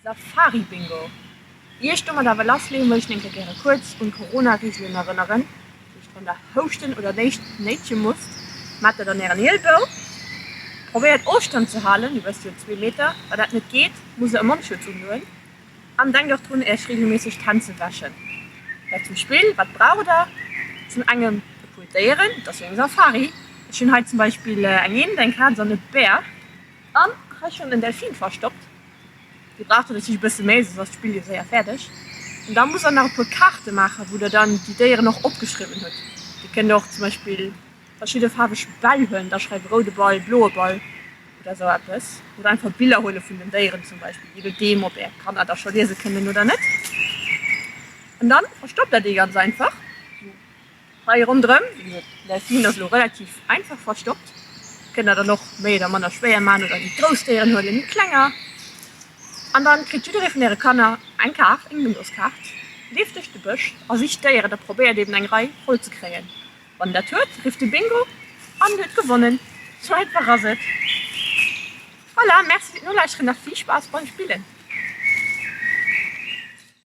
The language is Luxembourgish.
Safari-Bingo! Ier ech domat awer lass leeën, wëll ech enke gäre kuerz un d'Corona-Reegelen erënneren. Dat heescht, wann der houschten oder néitsche musst, maacht dat an ären Ielbou. Probéiert Ofstand ze halen, dir wësst jo, zwee Meter. Wa dat net geet, musst der e Mondschutz undoen. An denkt och drun, äech reegelméisseg d'Hänn ze wäschen. Dat zum Spill, Wat braucht der? Zum engem e puer Déieren, et ass jo eng Safari. Ech hunn hei zum Beispill eng Eend, eng Kaz an e Bär. An hei schonn en Delfin verstoppt. Dir braucht der natierlech e bësse méi, soss ass d'Spill jo séier fäerdeg. An da musst der nach e puer Kaarte maachen, wou der dann déi Déieren och opgeschriwwen hutt. Dir kënnt och zum Beispill verschidde faarweg Bäll huelen, da schreiwe roude Ball, bloe Ball oder esou eppes. Oder einfach Biller huele vun den Déieren zum Beispill, jee nodeem ob är Kanner da scho liese kënnen oder net. An dann verstoppt der déi ganz einfach. Hei ronderëm, wéi gesot, den Delfin ass elo relativ einfach verstoppt, kënnt der dann och méi oder manner schwéier man oder déi grouss Déieren huelen méi klenger. An dann kritt jidderee vun äre Kanner eng Kaart, eng Bingoskaart, leeft duerch de Bësch a sicht Déieren a probéiert eben eng Rei voll ze kréien. Wann en dat huet, rifft e Bingo an huet gewonnen. Sou einfach ass et. Voilà, merci fir d'Nolauschteren a vill Spaass beim Spillen!